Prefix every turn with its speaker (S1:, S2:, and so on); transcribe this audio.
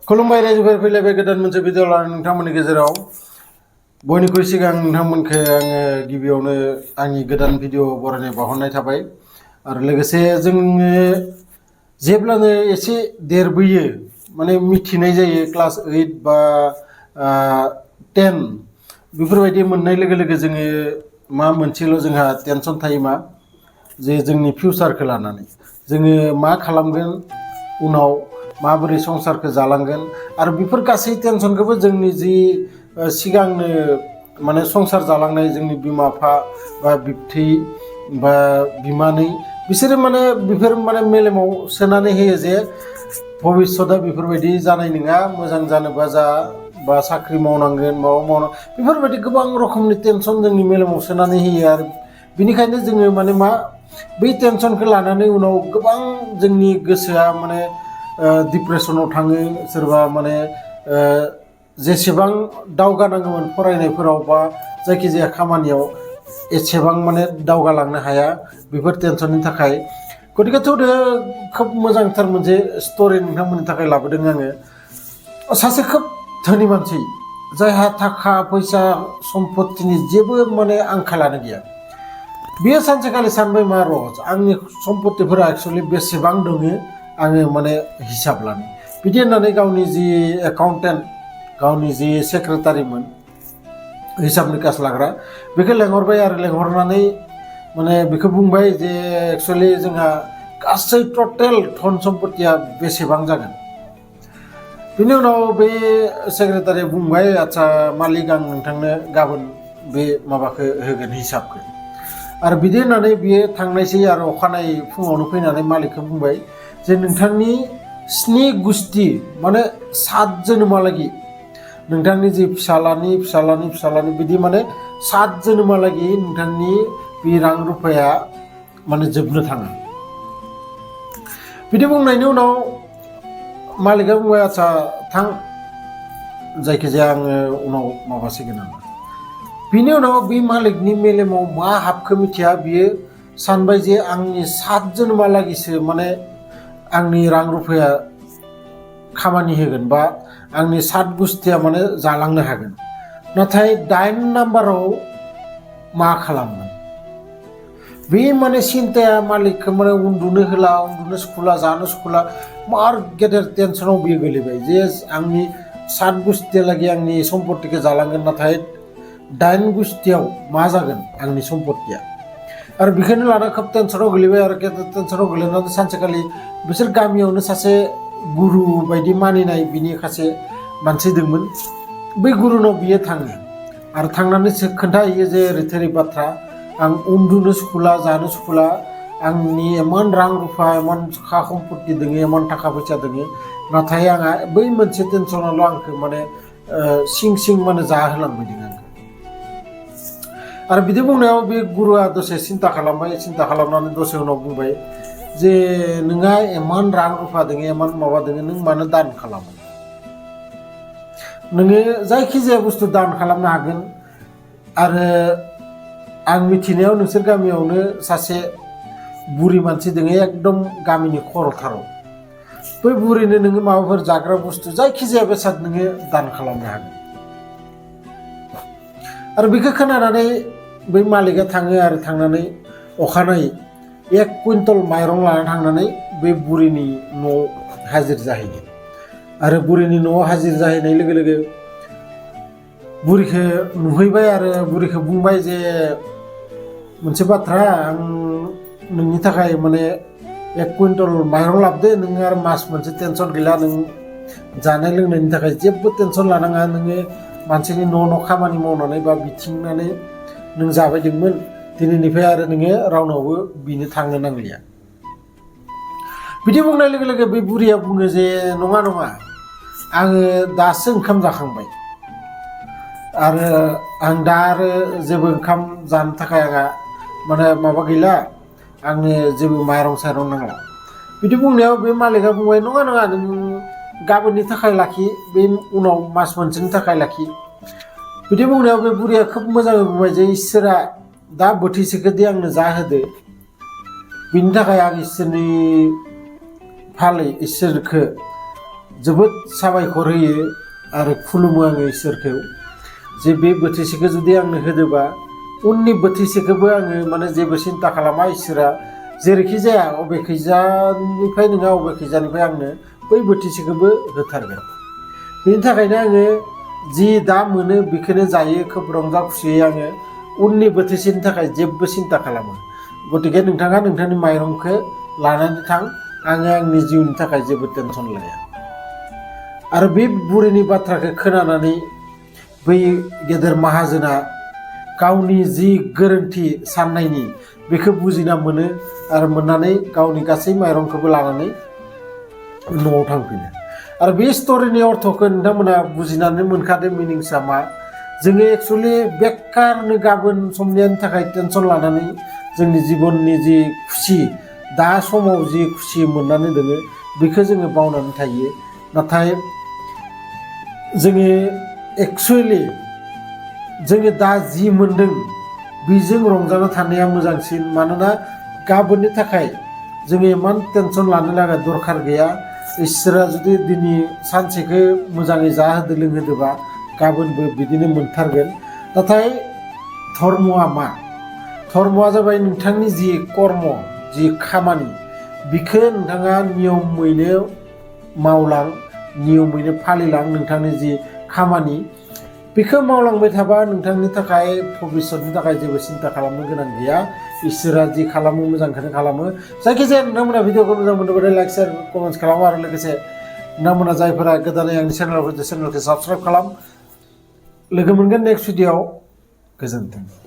S1: खुलुमबाय रायजोफोर फैलायबाय गोदान मोनसे भिडिअ लानानै नोंथांमोननि गेजेराव बयनिख्रुइ सिगां नोंथांमोनखौ आङो गिबियावनो आंनि गोदान भिडिअ बरायनाय बावहरनाय थाबाय आरो लोगोसे जोङो जेब्लानो एसे देरबोयो माने मिथिनाय जायो क्लास 8 बा 10 बेफोरबायदि मोननाय लोगो लोगो जोङो मा मोनसेल' जोंहा टेनसन थायो मा जे जोंनि फिउचारखौ लानानै जोङो मा खालामगोन उनाव माबोरै संसारखौ जालांगोन आरो बेफोर गासै टेनसनखौबो जोंनि जि सिगांनो माने संसार जालांनाय जोंनि बिमा बिफा बा बिबथै बा बिमानै बिसोरो माने बेफोर माने मेलेमाव सोनानै होयो जे भबिष्यतआ बेफोरबायदि जानाय नङा मोजां जानोबा जा बा साख्रि मावनांगोन माबा मावनांगोन बेफोरबायदि गोबां रोखोमनि टेनसन जोंनि मेलेमाव सोनानै होयो आरो बिनिखायनो जोङो माने मा बै टेनसनखौ लानानै उनाव गोबां जोंनि गोसोआ माने डिप्रेसनाव थाङो सोरबा माने जेसेबां दावगानांगौमोन फरायनायफोराव बा जायखिजाया खामानियाव एसेबां माने दावगालांनो हाया बेफोर टेनसननि थाखाय गतिके थौदो खोब मोजांथार मोनसे स्ट'रि नोंथांमोननि थाखाय लाबोदों आङो सासे खोब धोनि मानसि जायहा थाखा फैसा सम्पतिनि जेबो माने आंखालानो गैया बियो सानसेखालि सानबाय मा र' आंनि सम्पतिफोरा एक्सुवेलि बेसेबां दङ आङो माने हिसाब लानो बिदि होननानै गावनि जि एकाउन्टेन्ट गावनि जि सेक्रेटारिमोन हिसाब निकास लाग्रा बेखौ लेंहरबाय आरो लेंहरनानै माने बेखौ बुंबाय जे एक्सुवेलि जोंहा गासै टटेल धन सम्पतिया बेसेबां जागोन बिनि उनाव बे सेक्रेटारिया बुंबाय आच्छा मालिक आं नोंथांनो गाबोन बे माबाखौ होगोन हिसाबखौ आरो बिदि होननानै बियो थांनायसै आरो अखानायै फुङावनो फैनानै मालिकखौ बुंबाय जे नोंथांनि 7 गुस्थि माने 7 जोनोमालागि नोंथांनि जि फिसालानि बिदि माने 7 जोनोमालागि नोंथांनि बे रां रुफाया माने जोबनो थाङा बिदि बुंनायनि उनाव मालिकआ बुंबाय आच्छा थां जायखिजाया आङो उनाव माबासिगोन आं बिनि उनाव बे मालिकनि मेलेमाव मा हाबखो मिथिया बियो सानबाय जे आंनि 7 जोनोमालागिसो माने आंनि रां रुफाया खामानि होगोन बा आंनि 7 गुस्थिया माने जालांनो हागोन नाथाय 8 नाम्बाराव मा खालामगोन बे माने सिन्ताया मालिकखौ माने उन्दुनो होला उन्दुनो सुखुला जानो सुखुला मार गेदेर टेनसनाव बियो गोलैबाय जे आंनि 7 गुस्थियालागि आंनि सम्पतिखौ जालांगोन नाथाय 8 गुस्थियाव मा जागोन आंनि सम्पतिया आरो बेखौनो लाना खोब टेनसनाव गोलैबाय आरो टेनसनाव गोलैनानै सानसेखालि बिसोर गामियावनो सासे गुरु बायदि मानिनाय बिनि सासे मानसि दंमोन बै गुरुनाव बियो थाङो आरो थांनानै खोन्थाहैयो जे ओरै बाथ्रा आं उन्दुनो सुखुला जानो सुखुला आंनि इमान रां रुफा इमान खा सम्पति दङ इमान थाखा फैसा दङ नाथाय आंहा बै मोनसे टेनसनाल' आंखौ माने सिं माने जाहोलांबाय दङ आंखौ आरो बिदि बुंनायाव बे गुरुआ दसे सिन्ता खालामनानै दसे उनाव बुंबाय जे नोंहा इमान रां रुफा दङ इमान माबा दङ नों मानो दान खालामो नोङो जायखिजाया बुस्थु दान खालामनो हागोन आरो आं मिथिनायाव नोंसोर गामियावनो सासे बुरि मानसि दङ एकदम गामिनि खर'थाराव बै बुरिनो नोङो माबाफोर जाग्रा बुस्थु जायखिजाया बेसाद नोङो दान खालामनो हागोन आरो बेखौ खोनानानै बै मालिकआ थाङो आरो थांनानै अखानायै 1 कुइन्टल माइरं लानानै थांनानै बे बुरिनि न'आव हाजिर जाहैयो आरो बुरिनि न'आव हाजिर जाहैनाय लोगो लोगो बुरिखौ नुहैबाय आरो बुरिखौ बुंबाय जे मोनसे बाथ्रा आं नोंनि थाखाय माने 1 कुइन्टल माइरं लाबोदो नोङो आरो मास मोनसे टेनसन गैला नों जानाय लोंनायनि थाखाय जेबो टेनसन लानाङा नोङो मानसिनि न' खामानि मावनानै बा बिथिंनानै नों जाबायदोंमोन दिनैनिफ्राय आरो नोङो रावनावबो बिनो थांनो नांलिया बिदि बुंनाय लोगो लोगो बे बुरिया बुङो जे नङा आङो दासो ओंखाम जाखांबाय आरो आं दा आरो जेबो ओंखाम जानो थाखाय आंहा माने माबा गैला आंनो जेबो माइरं साइरं नांला बिदि बुंनायाव बे मालिकआ बुंबाय नङा नों गाबोननि थाखाय लाखि बे उनाव मास मोनसेनि थाखाय लाखि बिदि बुंनायाव बे बुरिया खोब मोजाङै बुंबाय जे इसोरा दा बोथिसेखौ दे आंनो जाहोदो बिनि थाखाय आं इसोरनि फालै इसोरखौ जोबोद साबायखर होयो आरो खुलुमो आङो इसोरखौ जे बे बोथिसेखौ जुदि आंनो होदोबा उननि बोथिसेखौबो आङो माने जेबो सिन्था खालामा इसोरा जेरैखि जाया अबेखैजानिफ्राय नङा अबेखैजानिफ्राय आंनो बै बोथिसेखौबो होथारगोन। बेनि थाखायनो आङो जि दा मोनो बेखौनो जायो खोब रंजा खुसियै आङो उननि बोथिसेनि थाखाय जेबो सिन्ता खालामा। गतिके नोंथाङा नोंथांनि माइरंखौ लानानै थां आङो आंनि जिउनि थाखाय जेबो टेनसन लाया। आरो बे बुरैनि बाथ्राखौ खोनानानै बै गेदेर माहाजोना गावनि जि गोरोन्थि साननायनि बेखौ बुजिना मोनो आरो मोननानै गावनि गासै माइरंखौबो लानानै न'आव थांफिनो। आरो बे स्ट'रिनि अर्थ'खौ नोंथांमोना बुजिनानै मोनखादों मिनिंसा मा। जोङो एक्सुवेलि बेकारनो गाबोन समनियानि थाखाय टेनसन लानानै जोंनि जिबननि जि खुसि दा समाव जि खुसि मोननानै दोङो बेखौ जोङो बावनानै थायो। नाथाय जोङो एक्सुवेलि जोङो दा जि मोनदों बेजों रंजाना थानाया मोजांसिन। मानोना गाबोननि थाखाय जोङो इमान टेनसन लानो लागा दरखार गैया। इसोरा जुदि दिनै सानसेखौ मोजाङै जाहोदो लोंहोदोबा गाबोनबो बिदिनो मोनथारगोन। नाथाय धर्मआ मा? धर्मआ जाबाय नोंथांनि जि कर्म जि खामानि बिखौ नोंथाङा नियमैनो मावलां नियमैनो फालिलां। नोंथांनि जि खामानि बेखौ मावलांबाय थाबा नोंथांनि थाखाय भबिष्यतनि थाखाय जेबो सिन्ता खालामनो गोनां गैया। इसोरा जि खालामो मोजांखौनो खालामो। जायखिजाया नोंथांमोना भिडिअखौ मोजां मोनोबाथाय लाइक शेयार कमेन्ट्स खालामो आरो लोगोसे नोंथांमोना जायफोरा गोदानै आंनि चेनेलखौ साबस्क्राइब खालाम। लोगो मोनगोन नेक्स्ट भिडिअआव। गोजोन्थों।